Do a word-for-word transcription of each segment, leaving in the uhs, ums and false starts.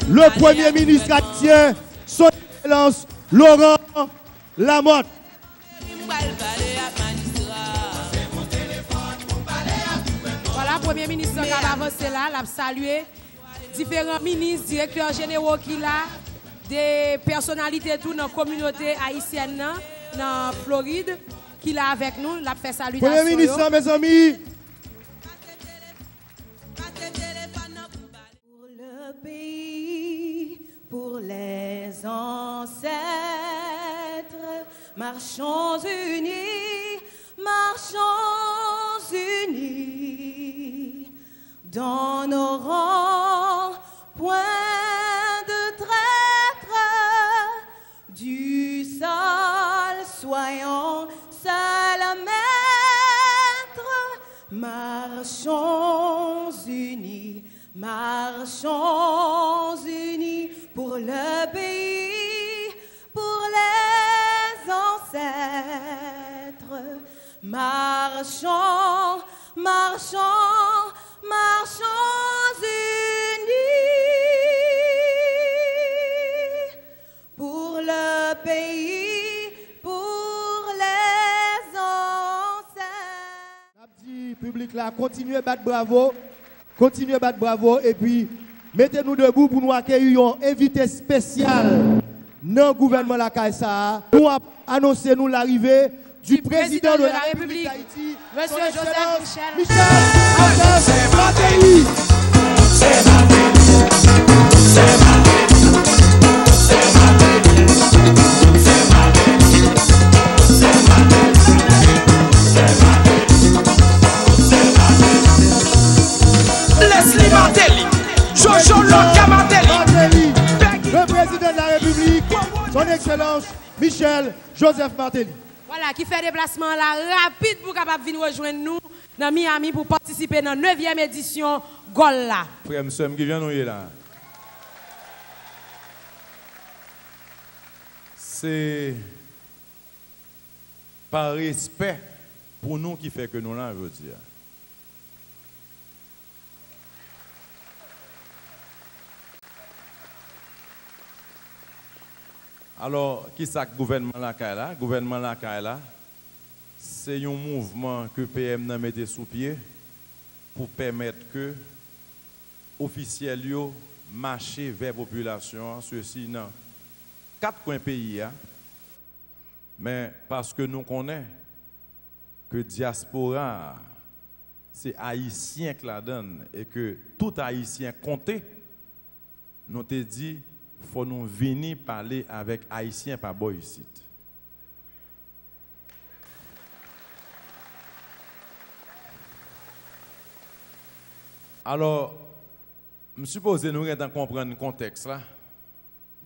Le Premye Minis ayisyen, Son Ekselans Laurent Lamothe. Vwala, Premye Minis lan k ap avanse la, l ap salye diferan minis, direktè jenero ki la, de pèsonalite tou nan kominote ayisyèn nan, nan Florid, ki la avèk nou, l ap fè salitasyon yo. Premye Minis lan, mezanmi. Pour le pays, pour les ancêtres, marchons unis, marchons unis. Dans nos rangs, point de traître, du sol, soyons seuls maîtres, marchons unis, marchons unis pour le pays, pour les ancêtres. Marchons, marchons, marchons unis pour le pays, pour les ancêtres. N ap di piblik la, kontinye bat bravo, kontinye bat bravo, epi mete nou debou pou nou akeyi yon envite espesyal nan gouvènman lakay sa a. Nou ap anonse nou larive du président de la République d'Haïti, Monsieur Joseph Michel. Michel Joseph Martelly. Leslie Martelly, Jojo Loca Martelly, Martelly, Peggy, le président de la République, son excellence Michel Joseph Martelly. Vwala, ki fè deplasman an la rapid pou kapab vin rejwenn nou nan Miami pou patisipe nan nevyèm edisyon Gòl la. Frè m, sè m, kijan nou ye la? Se pa respè pou nou ki fè ke nou la jodi a. Alò, kisa k gouvènman lakay la? Gouvènman lakay la, se yon mouvman ke P M nan mete sou pye pou pèmèt ke ofisyèl yo mache vè popilasyon an, sesi nan kat kwen peyi a. Men paske nou konnen ke dyaspora a, se Ayisyen k ladan l e ke tout Ayisyen konte, nou te di, fò nou vini pale avèk Ayisyen pa bò isit. Alò, m sipoze nou gentan konprann kontèks la.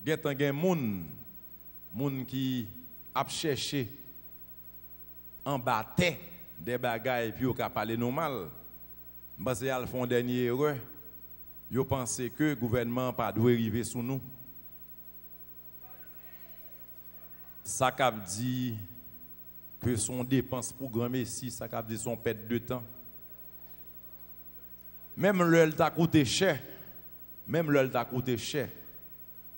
Gentan gen moun, moun ki ap chèche anba tè de bagay pou yo ka pale nou mal. M panse y al fè yon dènye erè. Yo panse ke gouvènman an pa dwe rive sou nou. Sa k ap di ke se yon depans pou granmesi, sa k ap di se yon pèt de tan. Menm lè l ta koute chè, menm lè l ta koute chè,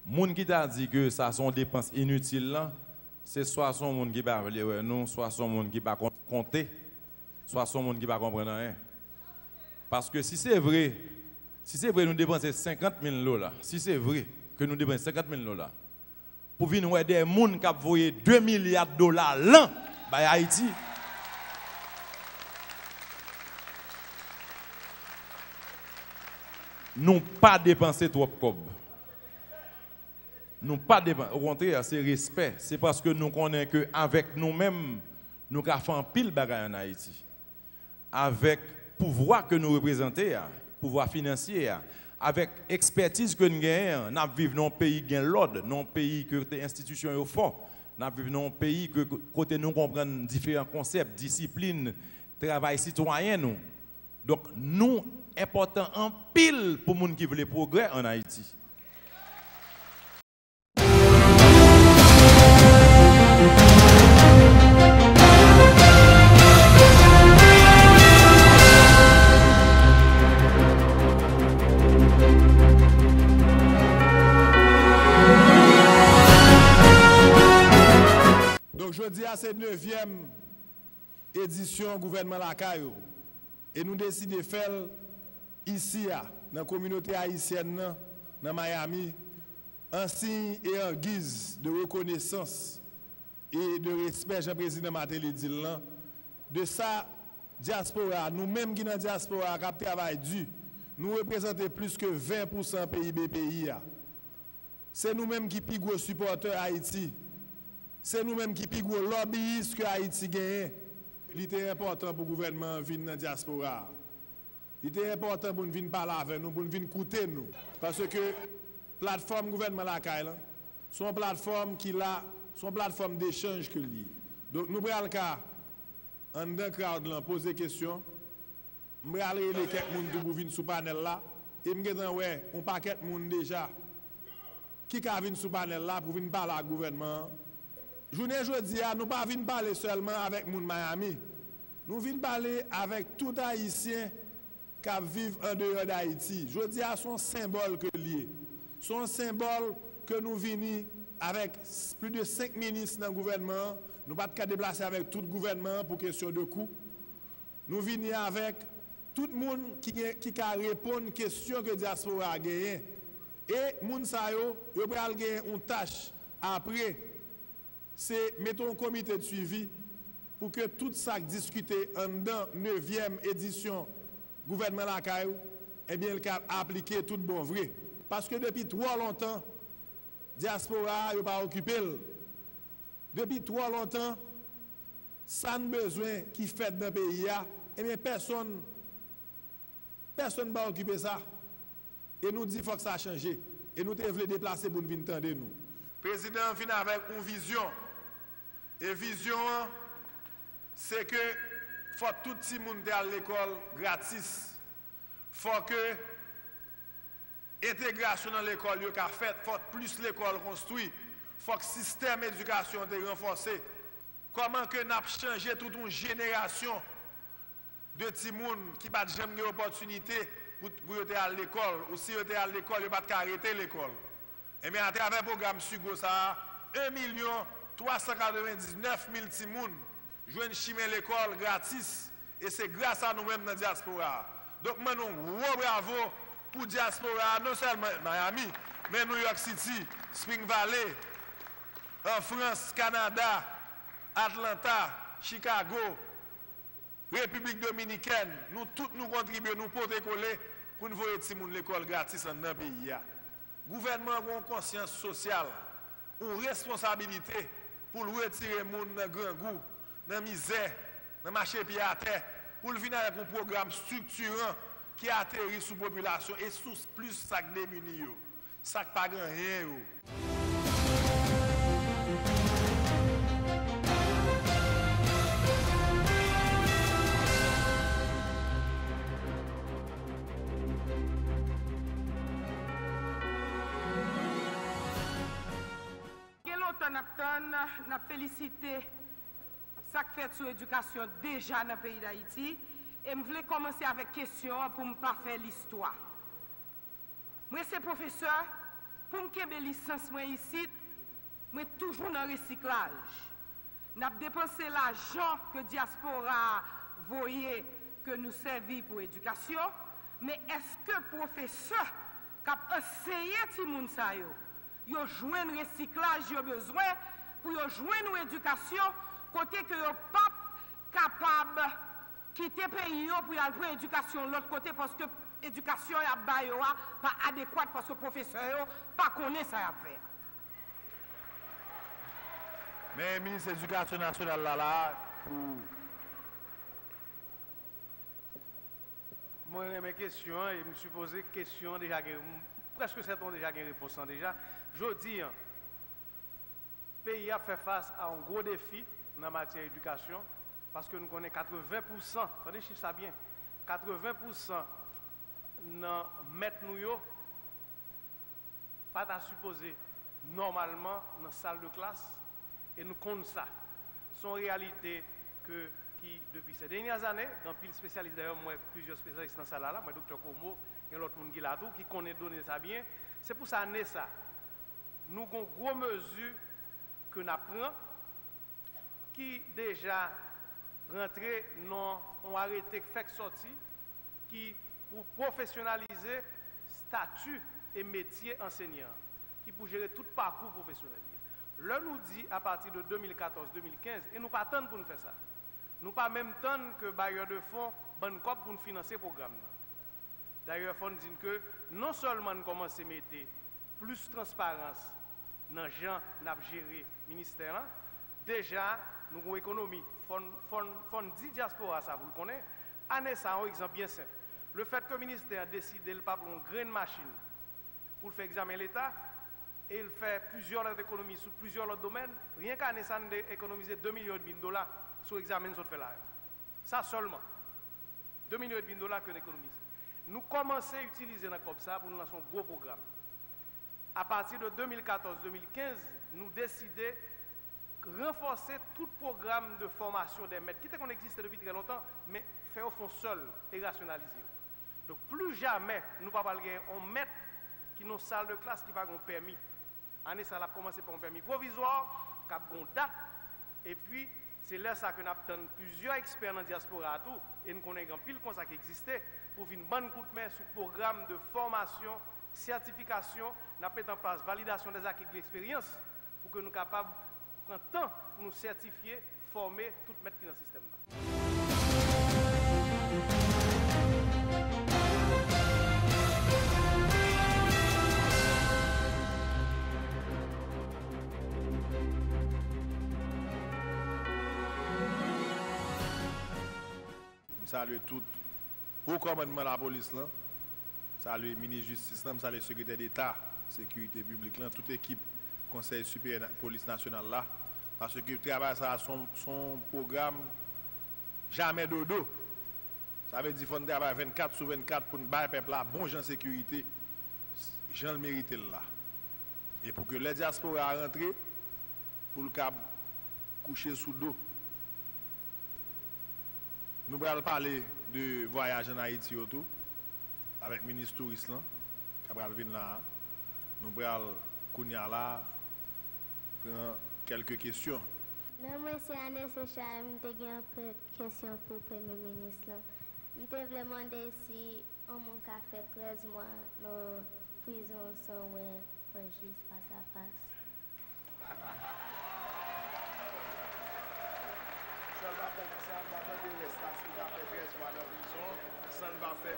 moun ki ta di ke sa se yon depans initil lan, se swa se yon moun ki pa vle wè nou, swa se yon moun ki pa konn konte, swa se yon moun ki pa konprann anyen. Paske si se vre, si se vre nou depanse senkant mil dola, si se vre ke nou depanse senkant mil dola, pou vin wè de moun k ap voye de milya dola lan bay Ayiti. Nou pa depanse twòp kòb. Nou pa depanse. Okontrè, se respè. Se paske nou konnen ke avèk nou menm, nou ka fè anpil bagay ann Ayiti. Avèk pouvwa ke nou reprezante a, pouvwa finansye a, avèk ekspètiz ke n genyen an, n ap viv nan yon peyi ki gen lòd, nan yon peyi kote enstitisyon yo fò, n ap viv nan yon peyi ke, kote nou konprann diferan konsèp, disiplin, travay sitwayen nou. Donk, nou enpòtan anpil pou moun ki vle pwogrè ann Ayiti. Jodi a se nevyèm edisyon Gouvènman Lakay ou, e nou deside fè l isi a, nan kominote ayisyèn nan, nan Miami, an siy e an giz de rekonesans e de respè, jan Prezidan Martelly di l lan, de sa dyaspora, nou menm ki nan dyaspora a, k ap travay di, nou reprezante plis ke ven pousan P I B peyi a. Se nou menm ki pi gwo sipòtè Ayiti. Se nou menm ki pi gwo lòbiyis ke Ayiti genyen. Li te enpòtan pou gouvènman an vin nan dyaspora a. Li te enpòtan pou n vin pale avè nou, pou n vin koute nou. Paske platfòm Gouvènman Lakay lan, se yon platfòm ki la, se yon platfòm dechanj ke l ye. Donk, nou pral ka, anndan crowd lan, poze kesyon. M pral rele kèk moun tou pou vin sou panèl la, e m gentan wè yon pakèt moun deja ki ka vin sou panèl la pou vin pale ak gouvènman an. Jounen jodi a, nou pa vin pale sèlman avèk moun Miami. Nou vin pale avèk tout Ayisyen k ap viv andeyò d Ayiti. Jodi a, se yon senbòl ke l ye. Se yon senbòl ke nou vini avèk s-, plis de senk minis nan gouvènman an. Nou pa t ka deplase avèk tout gouvènman an pou kesyon de kou. Nou vini avèk tout moun ki gen, ki ka reponn kesyon ke dyaspora a genyen. E moun sa yo, yo pral gen yon tach apre, se mete yon komite de swivi pou ke tout sa k diskite anndan nevyèm edisyon Gouvènman Lakay ou, ebyen, l ka aplike tout bon vre. Paske depi twò lontan, dyaspora a, yo pa okipe l. Depi twò lontan, sa n bezwen ki fèt nan peyi a, ebyen, pèsonn, pèsonn pa okipe sa. E nou di fòk sa chanje. E nou te vle deplase pou n vin tande nou. Prezidan an vin avèk yon vizyon. E vizyon an, se ke fòk tout timoun te al lekòl gratis. Fòk entegrasyon nan lekòl yo ka fèt, fòk plis lekòl konstwi, fòk sistèm edikasyon an te ranfòse. Kòman ke n ap chanje tout yon jenerasyon de timoun ki pa t janm gen opòtinite pou, pou yo te al lekòl, ou si yo te al lekòl, yo pa t ka rete lekòl? Ebyen, atravè pwogram Sigo sa a, en milyon twa san katrevendiznèf mil timoun jwenn chimen lekòl gratis, e se gras a nou menm nan dyaspora a. Donk, m ban nou yon gwo bravo pou dyaspora a, non sèlman Miami, men New York City, Spring Valley, an Frans, Kanada, Atlanta, Chicago, Repiblik Dominikèn, nou tout nou kontribye, nou pote kole pou n voye timoun lekòl gratis anndan peyi a. Gouvènman an gen yon konsyans sosyal, yon responsabilite pou l retire moun nan grangou, nan mizè, nan mache pye atè, pou l vin avèk yon pwogram estriktiran ki ateri sou popilasyon e sou plis sa k demini yo, sa k pa gen anyen yo. Gen lontan n ap tann, n ap felisite sa k fèt sou edikasyon deja nan peyi Dayiti, e m vle kòmanse avèk kesyon an pou m pa fè listwa. Mwen se pwofesè, pou m kenbe lisans mwen isit, mwen toujou nan resiklaj. N ap depanse lajan ke dyaspora a voye ke nou sèvi pou edikasyon, men èske pwofesè k ap anseye timoun sa yo, yo jwenn resiklaj yo bezwen pou yo jwenn yon edikasyon kote ke yo p ap kapab kite peyi yo pou y al pran edikasyon lòt kote, paske edikasyon y ap ba yo a pa adekwat, paske pwofesè yo pa konnen sa y ap fè a. Men minis edikasyon nasyonal la la pou... Mwen renmen kesyon an, e m sipoze kesyon an deja gen, m prèske sèten deja gen repons lan deja. Jodi an, peyi a ap fè fas a yon gwo defi nan matyè edikasyon, paske nou konnen katreven pousan, tande chif sa byen, katreven pousan nan mèt nou yo pa ta sipoze nòmalman nan sal de klas, e nou konn sa. Se yon reyalite ke, ki, depi ces dernières années, gen anpil espesyalis, dayè, m wè plizyè espesyalis nan sal la, la, m wè Doktè Komo, gen lòt moun ki la tou, ki konnen done sa byen. Se pou sa, ane sa, nou gen yon gwo mezi ke n ap pran, ki deja rantre nan yon arete k fèk sòti ki pou pwofesyonalize stati e metye ansèyan an, ki pou jere tout pakou pwofesyonèl li an. Lè nou di apati de de mil katòz, de mil kenz, e nou pa tann pou n fè sa. Nou pa menm tann ke bayè de fon ban n kòb pou n finanse pwogram nan. Dayè, fò n di n ke non sèlman n kòmanse mete plis transparans nan jan n ap jere ministè lan, deja nou gen yon ekonomi. Fò n, fò n, fò n di dyaspora sa pou l konnen, ane sa a, yon egzanp byen senp. Lefètke ministè an deside l p ap gen yon grenn machin pou l fè egzamen leta, e l fè plizyè lòt ekonomi sou plizyè lòt domèn, ryen k ane sa a, n te ekonomize de milyon edmi dola sou egzamen n sot fè la yo. Sa sèlman. De milyon edmi dola ke n ekonomize. Nou kòmanse itilize nan kòb sa a pou nou lanse yon gwo pwogram. Apati de de mil katòz, de mil kenz, nou deside ranfòse tout pwogram de fòmasyon dè mèt ki te konn egziste depi trè lontan, men fè yo fè yon sèl e rasyonalize yo. Donk, pli jamè nou pa pral gen yon mèt ki nan yon sal de klas ki pa gen yon pèmi. Ane sa a, l ap kòmanse pa yon pèmi pwovizwa k ap gen yon dat, epi se lè sa a ke n ap tann plizyè ekspè nan dyaspora a tou, e n konnen gen anpil konsa ki egziste, pou vin ban n kout men sou pwogram de fòmasyon, sètifikasyon, n ap mete an plas validasyon dè zaki de leksperyans, pou ke nou kapab pran tan pou nou sètifye, fòme tout mèt ki nan sistèm nan. M salye tout wo kòmandman lapolis lan, salye minis jistis lan, m salye sekretè deta sekirite piblik lan, tout ekip Konsèy Siperyè Na-, Polis Nasyonal la, paske travay sa a se yon, se yon pwogram jamè dodo. Sa vle di fò n travay vennkat sou vennkat pou n bay pèp la bon jan sekirite, jan l merite l la. E pou ke lè dyaspora a rantre, pou l kab kouche sou do. Nou pral pale de vwayaj ann Ayiti yo tou, avèk minis touris lan, k ap pral vin la a. Nou pral, kounye a la, pran kèlke kesyon. Non, mwen se Anne Séchard, m te gen anpil kesyon pou premye minis lan. M te vle mande si yon moun ka fè trèz mwa nan prizon san wè yon jij fas a fas. Sa l pa fè, sa l pa tande rès la, si l pa fè trèz mwa nan prizon, san l pa fè.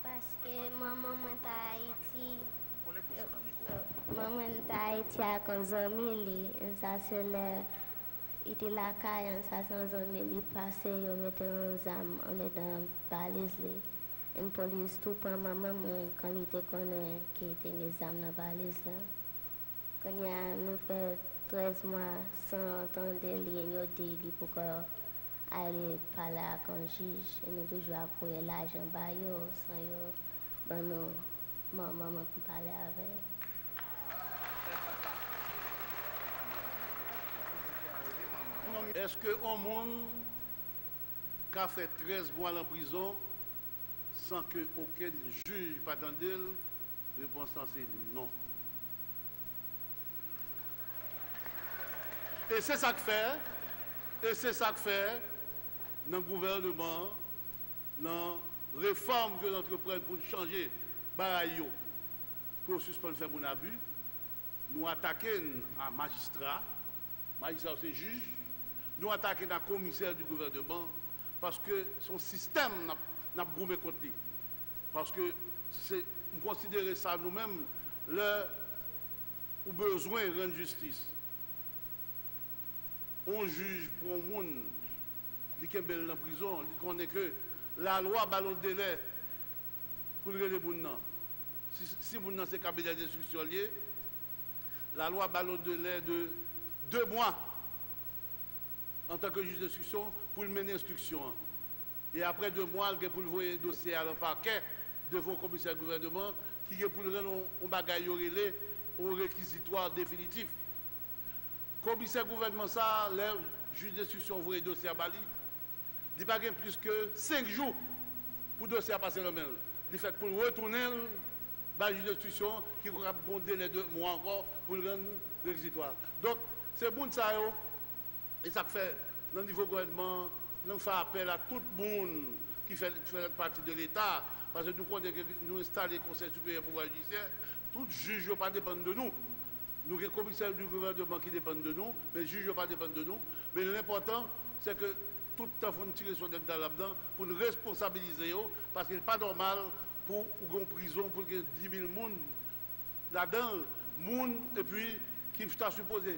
Paske manman mwen t Ayiti, manman mwen t Ayiti ak yon zanmi li, sa se lè li te lakay an, sa se yon zanmi li pase, yo mete yon zam andedan valiz li. Yon polis tou pran manman mwen kan li te konnen ke te gen zam nan valiz la. Kounye a, nou fè trèz mwa san tande li, e yo di li poko ale pale ak yon jij, e nou toujou ap voye lajan ba yo, san yo ban nou manman mwen pou pale avè l. Èske yon moun ka fè trèz mwa nan prizon san ke okenn jij pa tande l? Repons lan se non. E se sa k fè, e se sa k fè, nan gouvènman an, nan refòm ke n antreprann pou n chanje bagay yo, pou yo sispann fè moun abi, nou atake n a majistra, majistra yo se jij, nou atake n a komisè di gouvènman, paske se yon sistèm n ap, n ap goumen kont li. Paske se, m konsidere sa nou menm, lè ou bezwen rann jistis, yon jij pran yon moun, li kenbe l nan prizon, li konnen ke lalwa ba l yon delè pou l rele moun nan. Si, si moun nan se kabinè denstriksyon l ye, lalwa ba l yon delè de de mwa antanke jij denstriksyon pou l mennen enstriksyon an. E apre de mwa, l gen pou l voye dosye a nan pakè devan komisè gouvènman ki gen pou l rann yon, yon bagay yo rele yon rekizitwa definitif. Komisè gouvènman sa a, lè jij denstriksyon voye dosye a ba li, li pa gen plis ke senk jou pou dosye a pase nan men l. Li fèt pou l retounen l bay jij enstriksyon ki kapab gen yon delè de mwa ankò pou l rann rekizitwa. Donk, se moun sa yo, e sa k fè, nan nivo gouvènman an, nou fè apèl a tout moun ki fè, fè pati de Leta, paske nou konnen ke nou enstale Konsèy Siperyè Pouvwa Jidisyè, tout jij yo pa depann de nou. Nou gen komisè di gouvènman ki depann de nou, men jij yo pa depann de nou. Men l enpòtan, se ke tout tan fò n tire sonèt dalam nan pou n responsabilize yo, paske l pa nòmal pou ou gen yon prizon pou l gen dis mil moun ladan l, moun, epi ki ta sipoze,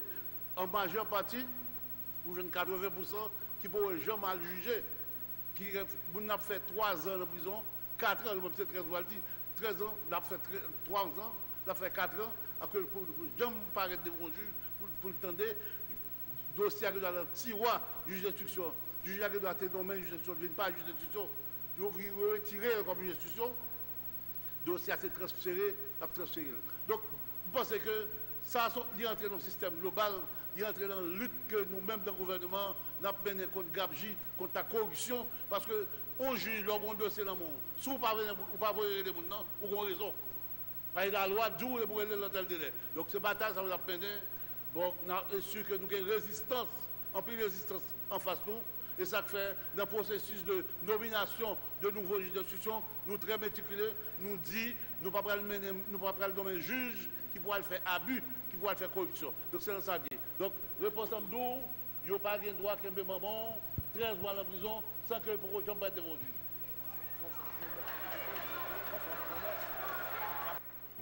an majè pati, ou jwenn katreven pousan ki poko janm al jije, ki, moun nan ap fè twa zan nan prizon, kat an, menm se trèz mwa l di, trèz an, l ap fè trè-, twa zan, l ap fè kat an, akoz pou, pou janm parèt devan yon jij pou, pou l tande dosye a ki dwe al nan tiwa jij enstriksyon an. Jij la ki dwe te nonmen jij enstriksyon, li vin pa jij enstriksyon. Yo, yo retire l kòm jij enstriksyon. Dosye a se transfere, l ap transfere l. Donk, m panse ke sa, se, li antre nan yon sistèm global, li antre nan lit ke nou menm nan gouvènman an, n ap mennen kont gabji, kont lakoripsyon, paske yon jij, lè w gen yon dosye nan men w, si w pa vle, ou pa voye rele moun nan, ou gen yon rezon. Paske lalwa di w pou rele l nan tèl delè. Donk, se batay sa yo n ap mennen. Bon, n a, e si ke nou gen rezistans, anpil rezistans anfas nou. E sa k fè, nan pwosesis de nominasyon de nouvo jij enstriksyon, nou trè metikile, nou di, nou pa pral mennen, nou pa pral nonmen jij ki pou al fè abi, ki pou al fè koripsyon. Donk, se nan sa l ye. Donk, repons lan m di w, yo pa gen dwa kenbe manman w trèz mwa nan prizon san ke l poko janm parèt devan yon jij.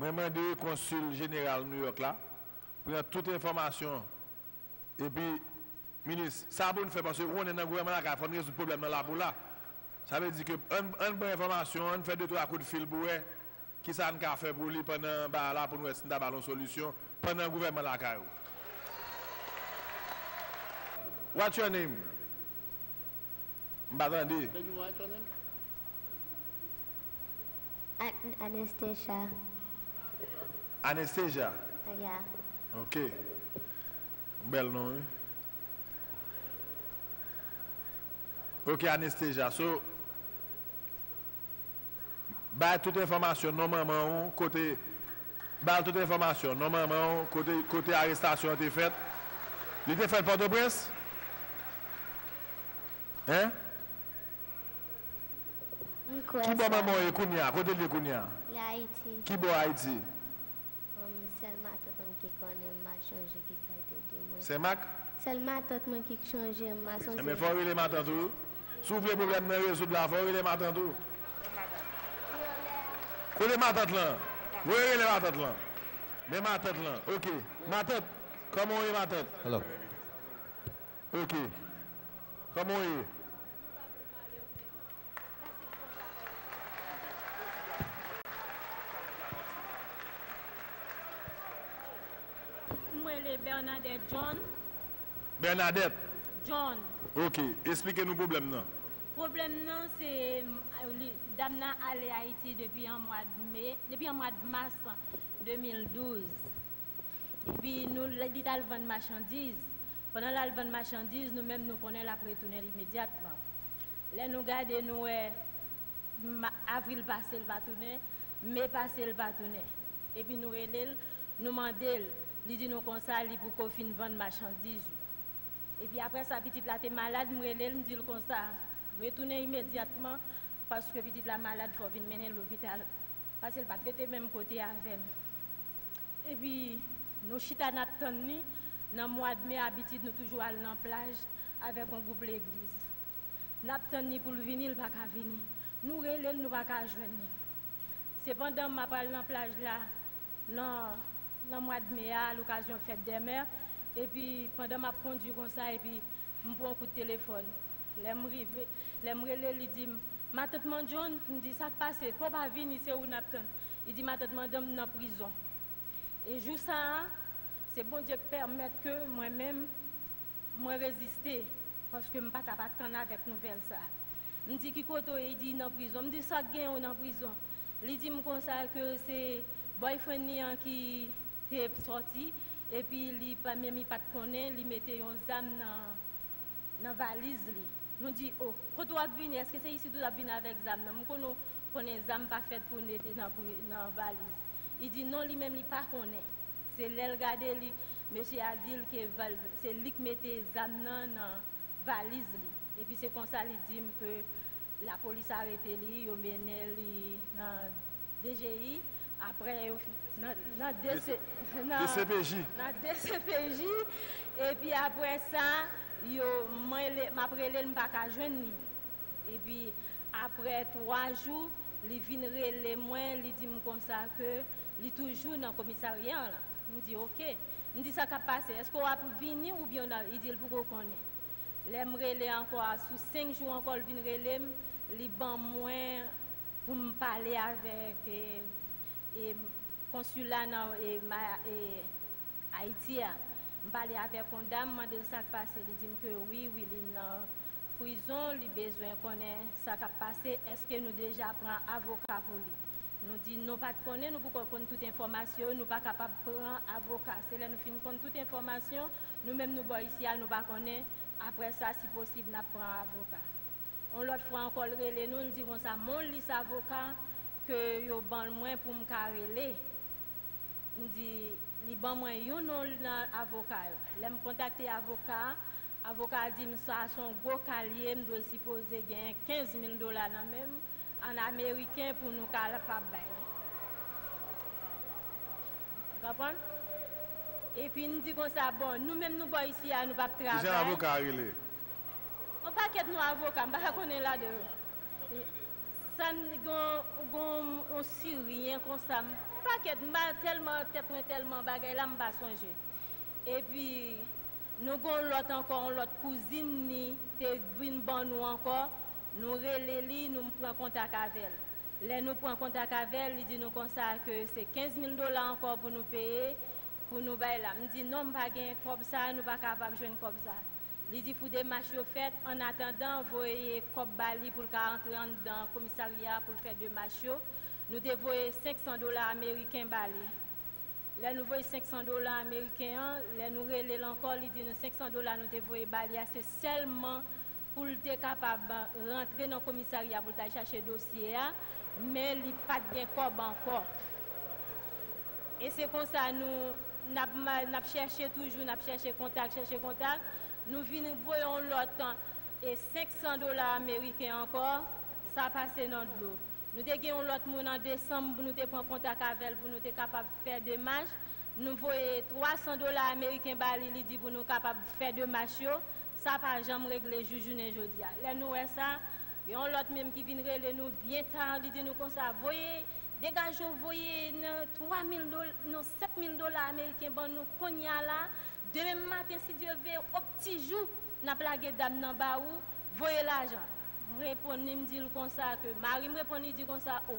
Mwen mande konsil jeneral Nouyòk la pran tout enfòmasyon. Epi, minis, sa pou n fè, paske ou konnen nan gouvènman lakay, fò n rezoud pwoblèm nan la pou la. Sa vle di ke ann, ann pran enfòmasyon, ann fè de twa kout fil pou wè kisa n ka fè pou li pandan bagay la, pou n wè si n ta ba l yon solisyon pandan gouvènman lakay ou. What's your name? M pa tande. Can you write your name? An-, Anastasia. Anastasia? Yeah. Ok. Bèl non, wi. Ok, Anastasia. So, bay tout enfòmasyon, non manman w, kote, bay tout enfòmasyon, non manman w, kote, kote arestasyon an te fèt. Li te fèt Pòtoprens? Hein? M kwè sa. Ki bò manman w ye kounye a? Kote l ye kounye a? Li Ayiti. Ki bò Ayiti? Um, sèl matant mwen ki konnen, m pa chonje kisa l te di mwen. Senmak? Sèl matant mwen ki chonje, m pa sonje. Enben, fò w rele matant ou. Si w vle pwoblèm nan rezoud la, fò w rele matant ou. Kote matant lan? Voye rele matant lan. Men matant lan. Ok. Matant, kòman w ye, matant? Hello. Ok. Kòman w ye? M rele Bernadette John. Bernadette? John. Ok, esplike nou pwoblèm nan. Pwoblèm nan, se, m, li, dam nan ale Ayiti depi an mwa de me, depi an mwa de mas de mil douz. Epi nou, li t al vann machandiz. Pandan l al vann machandiz, nou menm nou konnen l ap retounen imedyatman. Lè nou gade, nou wè ma-, avril pase, l pa tounen, me pase, l pa tounen. Epi nou rele l, nou mande l, li di nou konsa, li poko fin vann machandiz yo. Epi apre sa, pitit la te malad, m rele l, m di l konsa, retounen imedyatman, paske pitit la malad, fò w vin mennen l lopital. Paske l pa t rete menm kote avè m. Epi, nou chita n ap tann li. Nan mwa de me, abitid nou toujou al nan plaj avèk yon gwoup legliz. N ap tann li pou l vini, l pa ka vini. Nou rele l, nou pa ka jwenn li. Se pandan m ap al nan plaj la, nan, nan mwa de me a, lokazyon fèt dè mè, epi pandan m ap kondui konsa, epi m pran yon kout telefòn. Lè m rive, lè m rele, li di m, "Matant Mwen John," m di, "Sa k pase? Pè w pa vini, se ou n ap tann." Li di, "Matant, madanm m nan prizon." E jou sa a, se Bondye k pèmèt ke mwen menm, mwen reziste, paske m pa t ap atann avèk nouvèl sa a. M di, "Ki kote w ye?" Li di, "Nan prizon." M di, "Sa k genyen w nan prizon?" Li di m konsa ke se boyfriend li an ki te sòti, epi li pa, menm li pa t konnen, li mete yon zam nan, nan valiz li. Nou di, "O, kote w ap vini? Èske se isit ou t ap vini avèk zam nan?" M konnen w konnen zam pa fèt pou mete nan pri-, nan valiz. Li di non, li menm li pa konnen. Se lè l gade li, mesye a di l ke val- se li k mete zam nan nan valiz li. Epi se konsa li di m ke lapolis arete li, yo mennen li nan D G I. Apre yo nan, nan D C, nan, D C P J. Nan D C P J. Epi apre sa, yo, mwen le- m ap rele l, m pa ka jwenn li. Epi apre twa jou, li vin rele mwen, li di m konsa ke li toujou nan komisarya an la. M di oke. M di sa k ap pase, èske w ap vini oubyen w nan, li di l poko konnen. Lè m rele ankò a, sou senk jou ankò, l vin rele m, li ban mwen pou m pale avèk e, e, konsila nan e, ma- e, Ayiti a. M pale avèk yon dam, mande l sa k pase, li di m ke wi, wi, li nan prizon, li bezwen konnen sa k ap pase, èske nou deja pran avoka pou li? Nou di nou pa t konnen, nou poko konn tout enfòmasyon yo, nou pa kapab pran avoka. Se lè nou fin konn tout enfòmasyon, nou menm nou bò isi a, nou pa konnen. Apre sa, si posib, n ap pran avoka. Yon lòt fwa ankò, l rele nou, l di konsa, m yon lis avoka ke yo ban mwen pou m ka rele. M di, li ban mwen yon non nan avoka yo. Lè m kontakte avoka a, avoka a di m sa se yon gwo ka l ye, m dwe sipoze genyen kenz mil dola nan men m, an ameriken pou nou kapab bay li. Ou konprann? Epi m di konsa, bon, nou menm nou bò isi a, nou p ap travay. Kijan avoka a rele? Yon pakèt non avoka, m pa ka konnen ladan yo. Sa m gen yon, gen yon siryen konsa, m pakèt, m pa tèlman, tèt mwen tèlman bagay la, m pa sonje. Epi, nou gen yon lòt ankò, yon lòt kouzin ni te vin ban nou ankò, nou rele li, nou pran kontak avè l. Lè nou pran kontak avè l, li di nou konsa ke se kenz mil dola ankò pou nou peye, pou nou bay la. M di non, m pa gen kòb sa, nou pa kapab jwenn kòb sa. Li di fò demach yo fèt, annatandan, voye kòb ba li pou l ka antre anndan komisarya a pou l fè demach yo. Nou te voye senk san dola ameriken ba li. Lè nou voye senk san dola ameriken an, lè nou rele l ankò, li di nou senk san dola nou te voye ba li a, se sèlman pou l te kapab rantre nan komisarya pou l t al chache dosye a, men li pa t gen kòb ankò. E se konsa nou, n ap ma- n ap chèche toujou, n ap chèche kontak, chèche kontak. Nou vin voye yon lòt, e senk san dola ameriken ankò, sa pase nan dlo. Nou te gen yon lòt moun an desanm, nou te pran kontak avè l pou nou te kapab fè demach. Nou voye twa san dola ameriken ba li, li di pou nou kapab fè demach yo. Sa pa janm regle jis jounen jodi a. Lè nou wè sa, gen yon lòt menm ki vin rele nou byen ta, li di nou konsa, voye, degaje w, voye nan twa mil dola, non, sèt mil dola ameriken ban nou kounye a la. Demen maten, si Dye vle, o pti jou, n ap lage dam nan ba ou, voye lajan. M reponn li, m di l konsa ke, mari m reponn li, di konsa, o,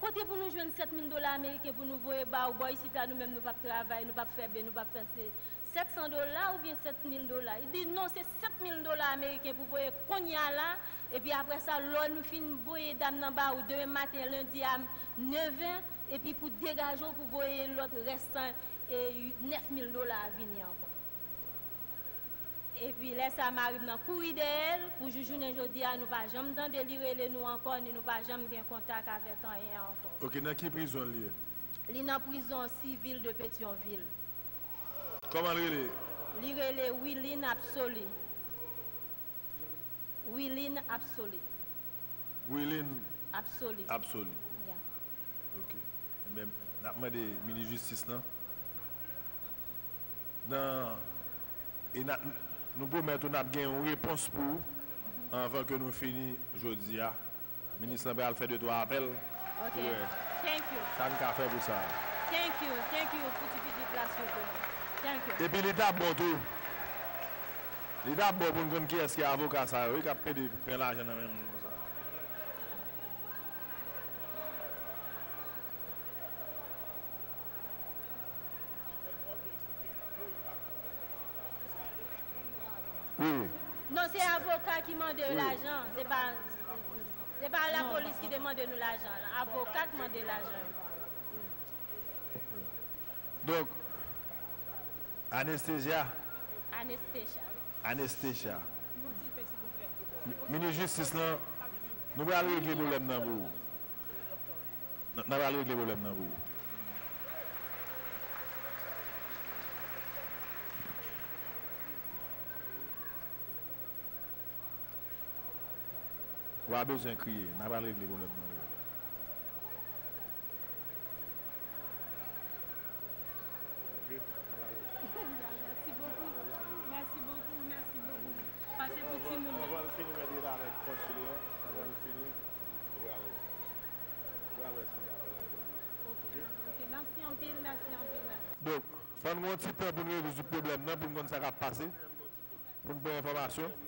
kote pou nou jwenn sèt mil dola ameriken pou nou voye ba ou? Bò isit la, nou menm, nou p ap travay, nou p ap fè ben, nou p ap fè se sèt san dola oubyen sèt mil dola? Li di, non, se sèt mil dola ameriken pou voye kounye a la, epi apre sa, lò nou fin voye dam nan ba ou demen maten, lendi a, nevè, epi pou degaje w pou voye lòt rès e nèf mil dola a vini ankò. Epi lè sa, mari m nan kouri dèyè l, pou jou jounen jodi a, nou pa janm tande li rele nou ankò, ni nou pa janm gen kontak avèk anyen ankò. Ok, nan ki prizon li ye? Li nan prizon sivil de Petyonvil. Kòman l rele? Li rele Wiline Absoli. Wiline Absoli. Wiline Absoli. Absoli. Ya. Ok. Enben, n ap mande minis jistis lan. Nan, e n a, nou pwomèt ou n ap gen yon repons pou ou anvan ke nou fini jodi a. Minis lan pral fè de twa apèl pou wè sa n ka fè pou sa. Thank you, thank you pou ti pitit la sitou. Thank you. Epi li ta bon tou. Li ta bon pou n konn kiyès ki avoka sa yo, wi, k ap pede pran lajan nan men moun konsa. Wi. Non, se avoka ki mande yo lajan, se pa, se pa lapolis ki te mande nou lajan, avoka ki mande lajan. Donk, anestezya. Anestezya. Anestezya. Mi- Minis jistis lan, nou pral regle pwoblèm nan pou ou. N- N a pral regle pwoblèm nan pou ou. Ou pa bezwen kriye, n a pral regle pwoblèm nan. Mèsi bokou, mèsi bokou, mèsi bokou. Pase pou timoun nan. Anvan l fini, mèt rete avèk konsile a, anvan l fini, ou pral, ou pral wè si l ka fè l avèk nou. Ok, ok, mèsi anpil, mèsi anpil, mèsi. Donk, fò n gen yon ti tan pou n rezoud pwoblèm nan, pou n konn sa k ap pase, pou n pran enfòmasyon.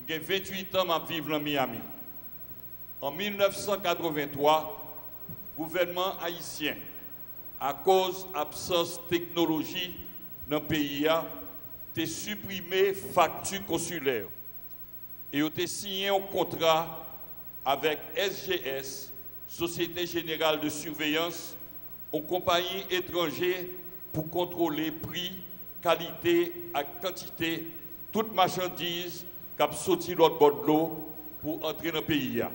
M gen venntuit an m ap viv nan Miami. An mil nèf san katrevenntwa, gouvènman ayisyen, akoz absans teknoloji nan peyi a, te siprime fakti konsilè yo e yo te siyen yon kontra avèk S G S, Société Générale de Surveillance, yon konpayi etranje pou kontwole pri, kalite ak kantite tout machandiz k ap soti lòt bò dlo pou antre nan peyi a.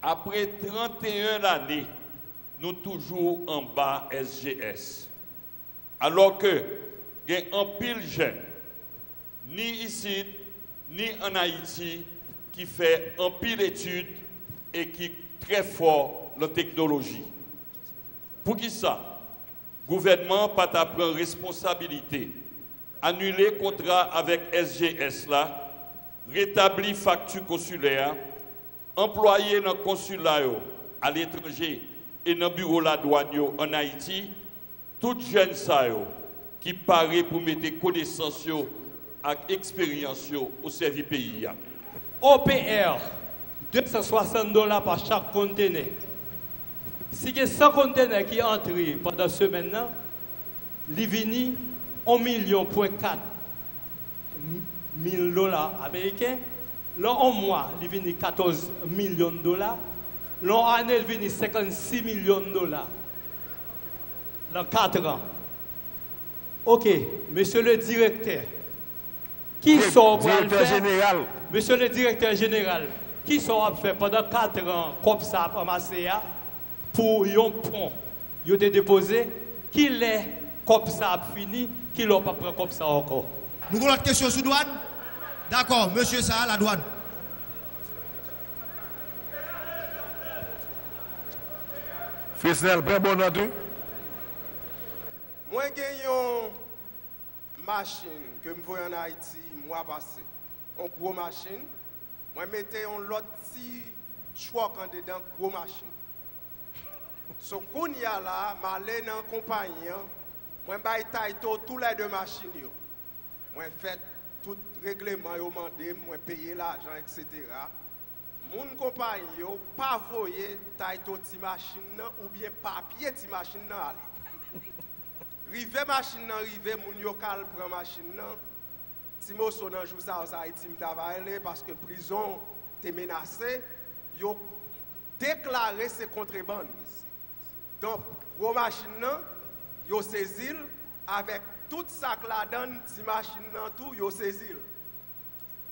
Apre tranteyen lane, nou toujou anba S G S. Alò ke gen anpil jèn, ni isit, ni ann Ayiti, ki fè anpil etid e ki trè fò nan teknoloji. Poukisa gouvènman an pa ta pran responsabilite, anile kontra avèk S G S la, retabli fakti konsilè a, anplwaye nan konsila yo aletranje e nan biwo ladwàn yo ann Ayiti, tout jèn sa yo ki pare pou mete konesans yo ak eksperyans yo o sèvi peyi a. O P R, de san swasant dola pa chak kontenè. Si gen san kontenè ki antre pandan semèn nan, li vini yon milyon pwen kat mil dola ameriken. Lan yon mwa, li vini katòz milyon dola. Lan yon ane, li vini senkannsis milyon dola. Lan kat an. Oke, mesye le direktè, kisa w pral fè? Mesye le direktè jeneral, kisa w ap fè pandan kat an kòb sa ap anmase a pou yon pon yo te depoze? Kilè kòb sa ap fini? Kilè w p ap pran kòb sa ankò? Nou gen lòt kesyon sou dwàn? Dakò, mesye sa a, ladwàn. Frisnel, pran bon nòt wi. Mwen gen yon machin ke m voye ann Ayiti mwa pase. Yon gwo machin. Mwen mete yon lòt ti truck andedan gwo machin. So kounye a la a, m ale nan konpayi an, mwen bay title toulède machin yo. Mwen fè tout regleman yo mande m, mwen peye lajan, etsetera. Moun konpayi yo pa voye title ti machin nan oubyen papye ti machin nan ale. Rive machin nan rive, moun yo k al pran machin nan, ti moso nan jou sa yo, sa Ayiti m ta va rele, paske prizon te menase, yo deklare se kontrebann. Donk, gwo machin nan, yo sezi l, avèk tout sa k ladan l, ti machin nan tou, yo sezi l.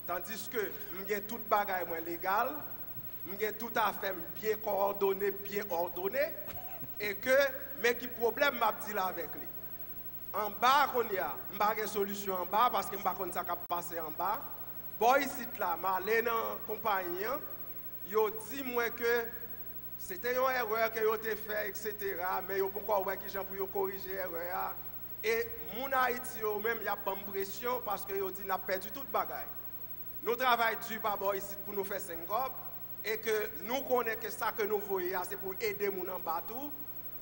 Tandiske m gen tout bagay mwen legal, m gen tout afè m byen kowòdone, byen òdone, e ke men ki pwoblèm m ap dil avèk li. Anba a kounye a, m pa gen solisyon anba a paske m pa konn sa k ap pase anba. Bò isit la, m ale nan konpayi an, yo di mwen ke se te yon erè ke yo te fè, etsetera, men yo poko wè kijan pou yo korije erè a. E moun Ayiti yo menm, y ap ban m presyon paske yo di n ap pèdi tout bagay. Nou travay di pa bò isit pou nou fè senk kòb, e ke nou konnen ke sa ke nou voye a se pou ede moun anba tou.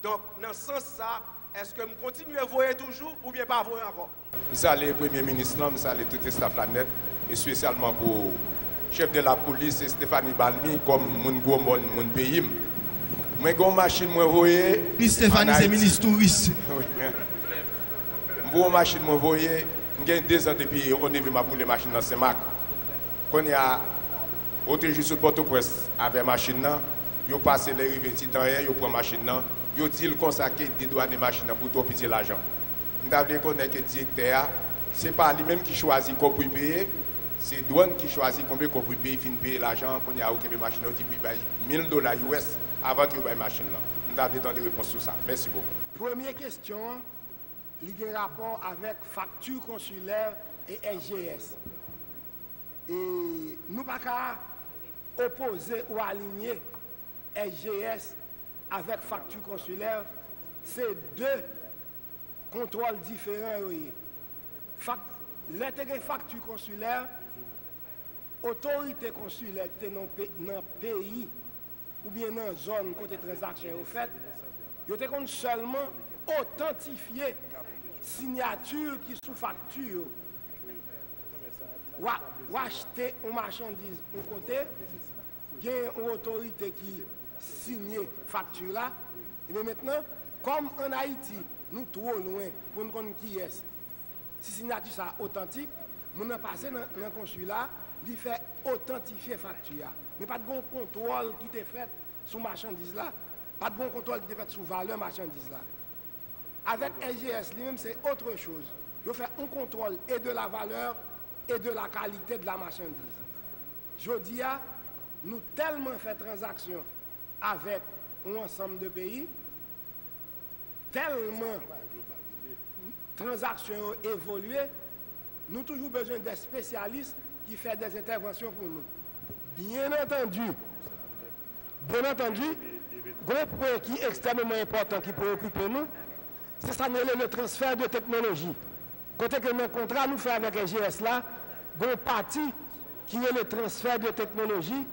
Donk, nan sans sa, èske m kontinye voye toujou oubyen pa voye ankò? M salye Premye Minis lan, m salye tout estaf la nèt, espesyalman pou chèf de lapolis Stephanie Balmy kòm moun Gwomòn, moun peyi m. Mwen gen yon machin mwen voye. Minis Stephanie se minis touris. M voye yon machin mwen voye, m gen dezan depi yon neve m ap woule machin nan Senmak. Kounye a, ou te jis sot Pòtoprens avè machin nan, Yo pase lè rive Titanyen, yo pran machin nan, yo di l konsa ke dedwane machin nan pou twò piti lajan. M ta vle konnen ke direktè a, se pa li menm ki chwazi kòb pou l peye, se dwàn ki chwazi konbyen kòb pou l peye, fin peye lajan an, kounye a yo kenbe machin nan, yo di pou l bay mil dola U S avan ke yo bay machin nan. M ta vle tande repons sou sa. Mèsi bokou. Premye kesyon an, li gen rapò avèk fakti konsilè e S G S. E nou pa ka opoze ou alinye S G S avèk fakti konsilè, se de kontwòl diferan yo ye. Fak-, lè te gen fakti konsilè, otorite konsilè ki te nan pe-, nan peyi oubyen nan zòn kote tranzaksyon yo fèt, yo te konn sèlman otantifye siyati ki sou fakti yo. W a, w achte yon machandiz yon kote, gen yon otorite ki siyen fakti la, ebyen mentnan, kòm ann Ayiti, nou twò lwen pou n konn kiyès, si siyati sa a otantik, moun nan pase nan, nan konsila, li fè otantifye fakti a. Men pa t gen yon kontwòl ki te fèt sou machandiz la, pa t gen yon kontwòl ki te fèt sou valè machandiz la. Avèk S G S li menm, se autre chose. Yo fè yon kontwòl e de la valeur et de la qualité de la marchandise. Jodi a, nou tèlman fè tranzaksyon avèk yon ansanm de peyi, tèlman tranzaksyon yo evolye, nou toujou bezwen de espesyalis ki fè de entèvansyon pou nou. Byen antandi, byen antandi, gon pwen ki ekstrèmeman enpòtan ki preokipe nou, se sa n rele le transfè de teknoloji. Kote ke nan kontra nou fè avèk S G S la, gon pati ki rele transfè de teknoloji,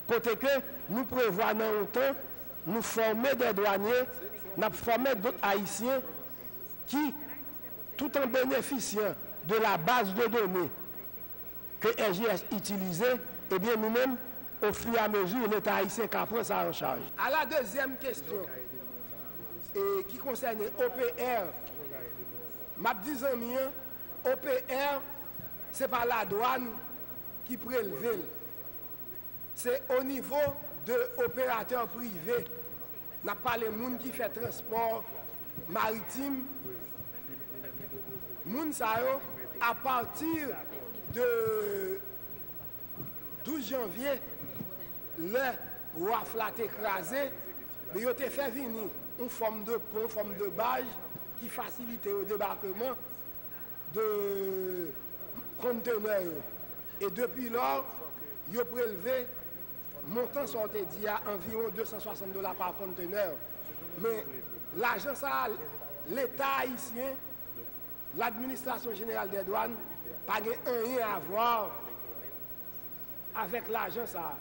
kote ke nou prevwa nan yon tan, nou fòme de dwanye, n ap fòme dòt Ayisyen ki, tout an benefisyan de la baz de done ke S G S itilize, ebyen nou menm, au fur et à mesure, Leta ayisyen ka pran sa an chaj. A la dezyèm kesyon, e ki konsène O P R, m ap di zanmi an, O P R, se pa ladwàn ki prelve l. Se o nivo de operatè prive. N ap pale moun ki fè transpò maritim. Moun sa yo, apati de douz janvye, lè waf la te kraze, men yo te fè vini yon fòm de pon, fòm de baj ki fasilite yo debakeman de kontenè yo. E depi lò, yo prelve montan sa w te di a, anviwon de san swasant dola pa kontenè. Men lajan sa a, Leta ayisyen, ladministrasyon jeneral dè dwàn, pa gen anyen a vwa avèk lajan sa a.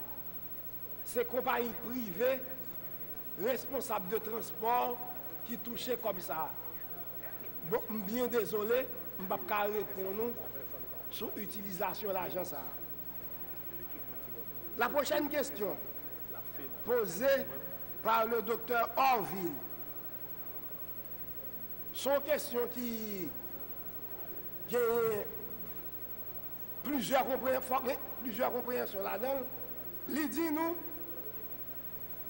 Se konpayi prive, responsab de transpò ki touche kòb sa a. Bon, m byen dezole, m p ap ka reponn ou sou itilizasyon lajan sa a. La prochaine question, posée par le docteur Orville. Se yon kesyon ki genyen plizyè konpreyan-, fòk gen plizyè konpreyansyon ladan l. Li di nou,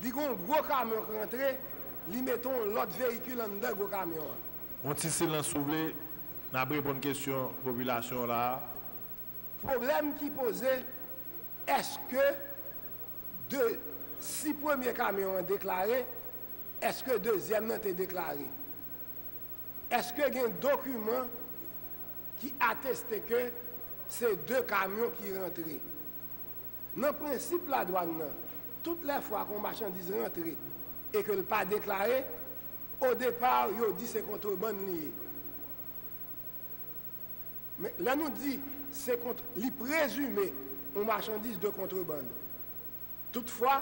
li gen yon gwo kamyon k rantre, li mete yon lòt veyikil anndan gwo kamyon an. Yon ti silans, si w vle, n ap reponn kesyon popilasyon an la a. Pwoblèm ki poze, èske de, si premye kamyon an deklare, èske dezyèm nan te deklare? Èske gen dokiman ki ateste ke se de kamyon ki rantre? Nan prensip ladwàn nan, tout lè fwa ke yon machandiz rantre e ke l pa deklare, o depa, yo di se kontrebann li ye. Men, lè nou di se kont-, li prezime yon machandiz de kontrebann. Toutfwa,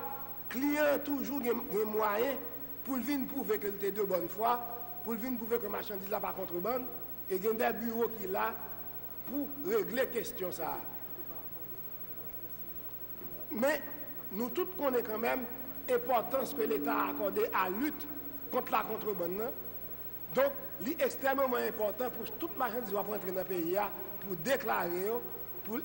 kliyan an toujou gen, gen mwayen pou l vin pwouve ke l te de bòn fwa, pou l vin pwouve ke machandiz la pa kontrebann, e gen de biwo ki la pou regle kesyon sa a. Men, nou tout konnen kanmenm enpòtans ke Leta akòde a lit kont la kontrebann nan. Donk, li ekstrèmeman enpòtan pou tout machandiz w ap rantre nan peyi a, pou deklare yo, pou,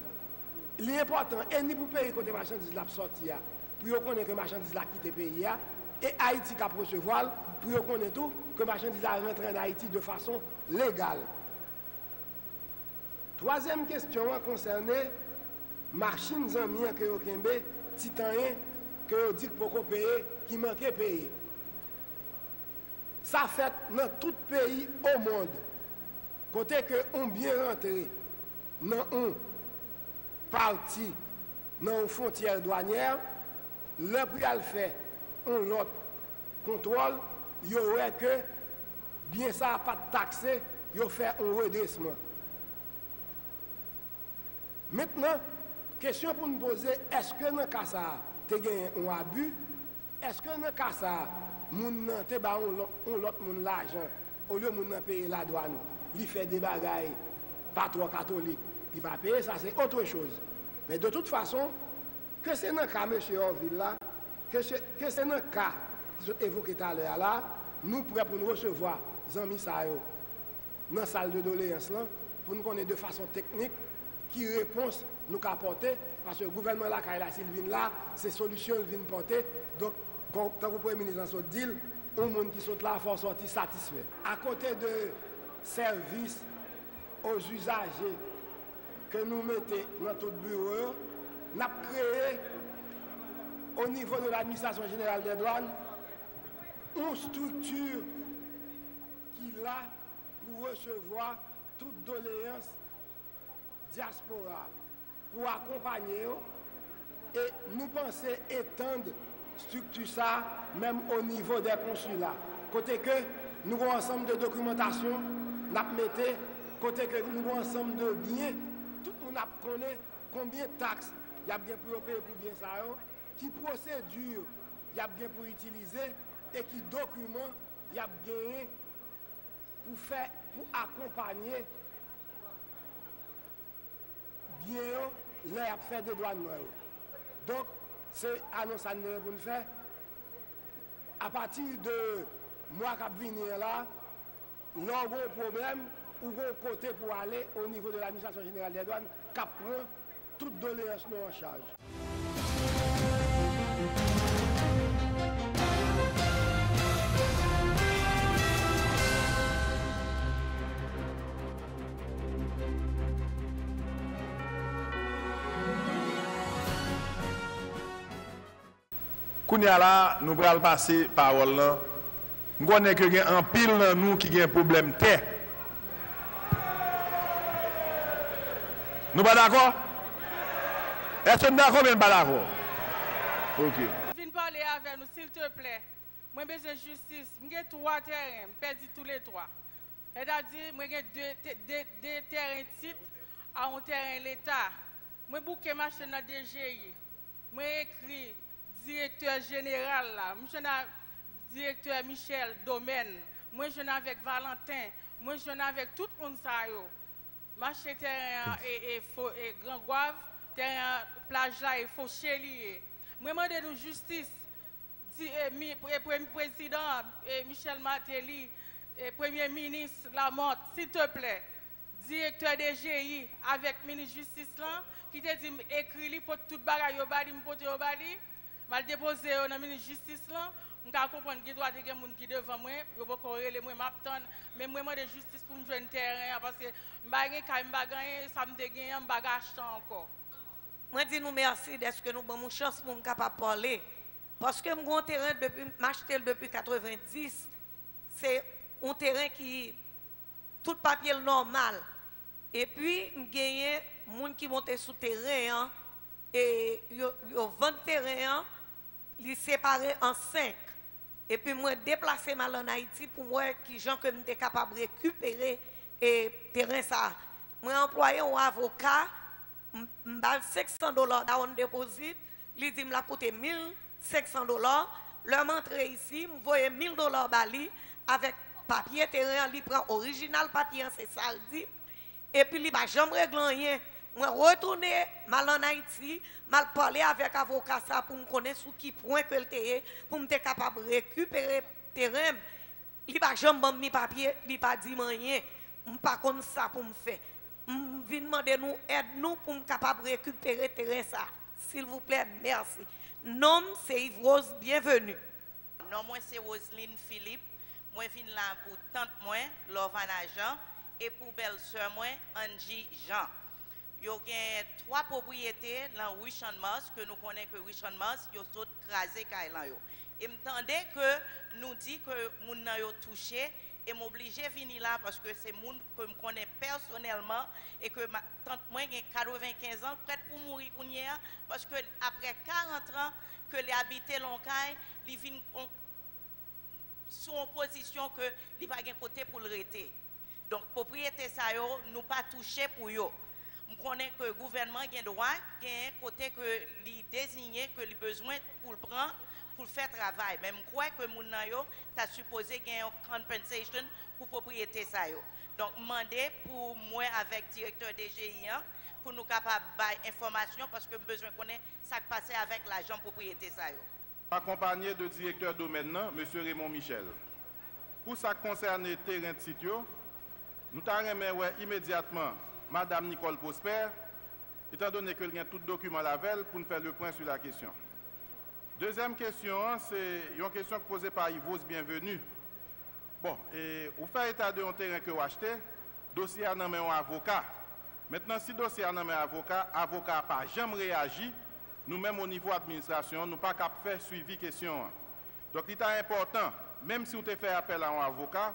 li enpòtan, e ni pou peyi kote machandiz la ap sòti a, pou yo konnen ke machandiz la kite peyi a, e Ayiti k ap resevwa l, pou yo konnen tou ke machandiz la rantre ann Ayiti de fason legal. Twazyèm kesyon an konsène machin zanmi an ke yo kenbe, ti tanyen ke yo di k poko peye, ki manke peye. Sa fèt nan tout peyi omonn. Kote ke yon byen rantre nan yon pati, nan yon fwontyè dwanyè, lè pou y al fè yon lòt kontwòl, yo wè ke byen sa a pa t takse, yo fè yon redresman. Mentnan, kesyon pou n poze, èske nan ka sa a te genyen yon abi? Èske nan ka sa a, moun nan te ba yon lòt, yon lòt moun lajan, olye moun nan peye ladwàn, li fè de bagay pa twò katolik, li pa peye, sa se otre choz. Men de tout fason, ke se nan ka mesye Orvil la, ke se, ke se nan ka ki sot evoke talè a la, nou prè pou n resevwa zanmi sa yo nan sal de doleyans lan, pou n konnen de fason teknik ki repons nou ka pòte, paske gouvènman lakay la, si l vin la, se solisyon l vin pòte. Donk, kon, tankou premye minis lan sot di l, yon moun ki sot la, fò w sòti satisfè. Akote de sèvis aux usagers ke nou mete nan tout biwo yo, n ap kreye, o nivo de l'administration générale des douanes, yon estrikti ki la pou resevwa tout doleyans dyaspora, pou akonpanye yo, e nou panse etann estrikti sa a menm o nivo dè konsila, kote ke nou gon ansanm de dokimantasyon n ap mete, kote ke nou gon ansanm de byen, tout moun ap konnen konbyen taks y ap gen pou yo peye pou byen sa yo, ki pwosedi y ap gen pou itilize, e ki dokiman y ap genyen pou fè, pou akonpanye byen yo lè y ap fè dedwànman yo. Donk, se anons sa n te gen pou n fè. Apati de mwa k ap vini an la, lè w gen yon pwoblèm, ou gen yon kote pou w ale o nivo de l'administration générale des douanes k ap pran tout doleyans nou an chaj. Kounye a la, nou pral pase pawòl lan. M konnen ke gen anpil nan nou ki gen pwoblèm tè. Nou pa dakò? Èske n dakò oubyen n pa dakò? Ok. Vin pale avè nou, silteplè. Mwen bezwen jistis. M gen twa tèren, m pèdi toulètwa. Sètadi, mwen gen de, te- de, de tèren tit a yon tèren leta. Mwen bouke mache nan D G I. Mwen ekri direktè jeneral la. M jwenn a direktè Michel Domaine. Mwen jwenn avèk Valentin. Mwen jwenn avèk tout moun sa yo. Mache tèren an e, e, fo, e Gran Gwav, tèren an plaj la e foche li ye. Mwen mande nou jistis. Di, e, mi, e, pre- prezidan, e, Michel Martelly, e, premye minis Lamothe, silteplè, direktè D G I avèk minis jistis lan, ki te di m ekri li, pote tout bagay yo ba li, m pote yo ba li, m al depoze yo nan minis jistis lan. M ka konprann gen dwa te gen moun ki devan mwen, yo poko rele mwen, m ap tann, men mwen mande jistis pou m jwenn tèren an, paske m pa gen kay, m pa gen anyen, sa m te genyen an, m pa ka achte ankò. Mwen di nou mèsi dèske nou ban m yon chans pou m kapab pale. Paske m gen yon teren depi, m achte l depi katrevenndis. Se yon teren ki tout papye l nòmal. Epi, m genyen moun ki monte sou teren an, e yo, yo vann teren an, li separe an senk. Epi mwen deplase m al ann Ayiti pou m wè kijan ke m te kapab rekipere, e, teren sa a. Mwen anplwaye yon avoka, m, m ba l senk san dola down deposit, li di m l ap koute mil senk san dola. Lè m antre isi, m voye mil dola ba li avèk papye teren an, li pran orijinal papye an, se sa l di m. Epi li pa janm regle anyen. Mwen retounen, m al ann Ayiti, m al pale avèk avoka sa pou m konnen sou ki pwen ke l te ye, pou m te kapab rekipere teren m. Li pa janm ban m ni papye, li pa di m anyen. M pa konn sa pou m fè. M vin mande nou èd nou pou m kapab rekipere teren sa. Silvouplè, mèsi. Non m se Yvrose Bienvenu. Non mwen se Roseline Philippe. Mwen vin la pou tant mwen, Lorvana Jean, e pou bèlsè mwen, Angie Jean. Yo gen twa pwopriyete lan ri Channmas, ke nou konnen ke ri Channmas, yo sot kraze kay lan yo. E m tande ke nou di ke moun nan yo touche, e m oblije vini la paske se moun ke m konnen pèsonèlman, e ke ma-, tant mwen gen katrevenkenz an, l prèt pou mouri kounye a, paske aprè karant an ke li abite lan yon kay, li vin on, sou yon pozisyon ke li pa gen kote pou l rete. Donk, pwopriyete sa yo, nou pa touche pou yo. M konnen ke gouvènman gen dwa genyen kote ke li deziye ke li bezwen pou l pran, pou l fè travay. Men m kwè ke moun nan yo ta sipoze gen yon compensation pou pwopriyete sa yo. Donk, m mande pou mwen avèk direktè D G I an, pou nou kapab bay enfòmasyon, paske m bezwen konnen sa k pase avèk lajan pwopriyete sa yo. Akonpanye de direktè domèn nan, mesye Raymond Michel. Pou sa k konsène teren tit yo, nou ta renmen wè imedyatman Madam Nicole Prosper, etandone ke l gen tout dokiman l avè l, pou n fè le pwen sou la kesyon. Dezyèm kesyon an, se yon kesyon k poze pa Yvrose Bienvenu. Bon, e, ou fè eta de yon teren ke w achte, dosye a nan men yon avoka. Mentnan, si dosye a nan men avoka, avoka a pa janm reyaji, nou menm o nivo administrasyon an, nou pa kab fè swivi kesyon an. Donk, li ta enpòtan, menm si w te fè apèl a yon avoka,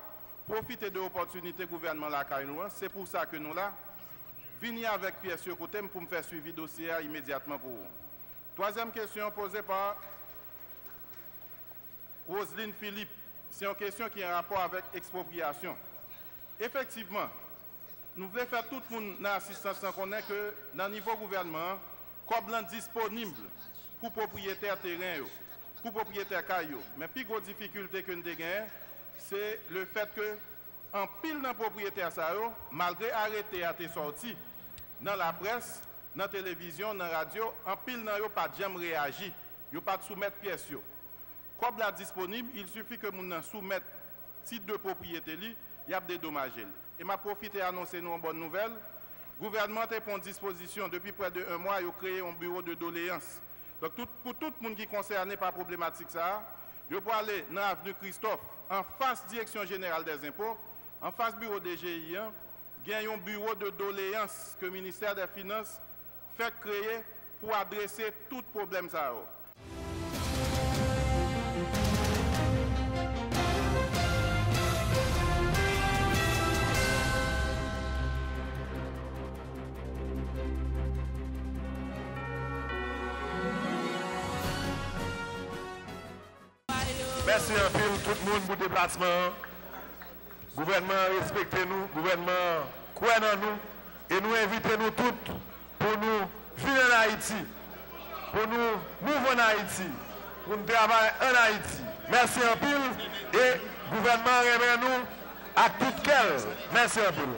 pwofite de opòtinite gouvènman lakay nou an, se pou sa ke nou la, vini avèk pyès yo kote m pou m fè swivi dosye a imedyatman pou ou. Twazyèm kesyon poze pa Roseline Philippe, se yon kesyon ki an rapò avèk ekspwopriyasyon. Efektivman, nou vle fè tout moun nan asistans lan konnen ke nan nivo gouvènman an, kòb lan disponib pou pwopriyetè teren yo, pou pwopriyetè kay yo. Men pi gwo difikilte ke n te genyen, se le fèt ke anpil nan pwopriyetè sa yo, malgre arete a te sòti nan laprès, nan televizyon, nan radyo, anpil nan yo pa t janm reyaji, yo pa t soumèt pyès yo. Kòb la disponib, il sifi ke moun nan soumèt tit de pwopriyete li, y ap dedomaje l. E m ap pwofite anonse nou yon bòn nouvèl. Gouvènman an te pran yon dispozisyon, depi prè de yon mwa, yo kreye yon biwo de doleyans. Donk, tout, pou tout moun ki konsène pa pwoblematik sa a, yo prale nan avni Kristòf, anfas Direksyon Jeneral dèzenpo, anfas biwo D G I an, gen yon biwo de doleyans ke Ministè dè Finans fèk kreye pou adrese tout pwoblèm sa yo. Mèsi anpil tout moun pou deplasman an. Gouvènman an respekte nou, gouvènman an kwè nan nou, e nou envite nou tout pou nou vin ann Ayiti, pou nou mouv ann Ayiti, pou n travay ann Ayiti. Mèsi anpil, e gouvènman an renmen nou ak tout kè l. Mèsi anpil.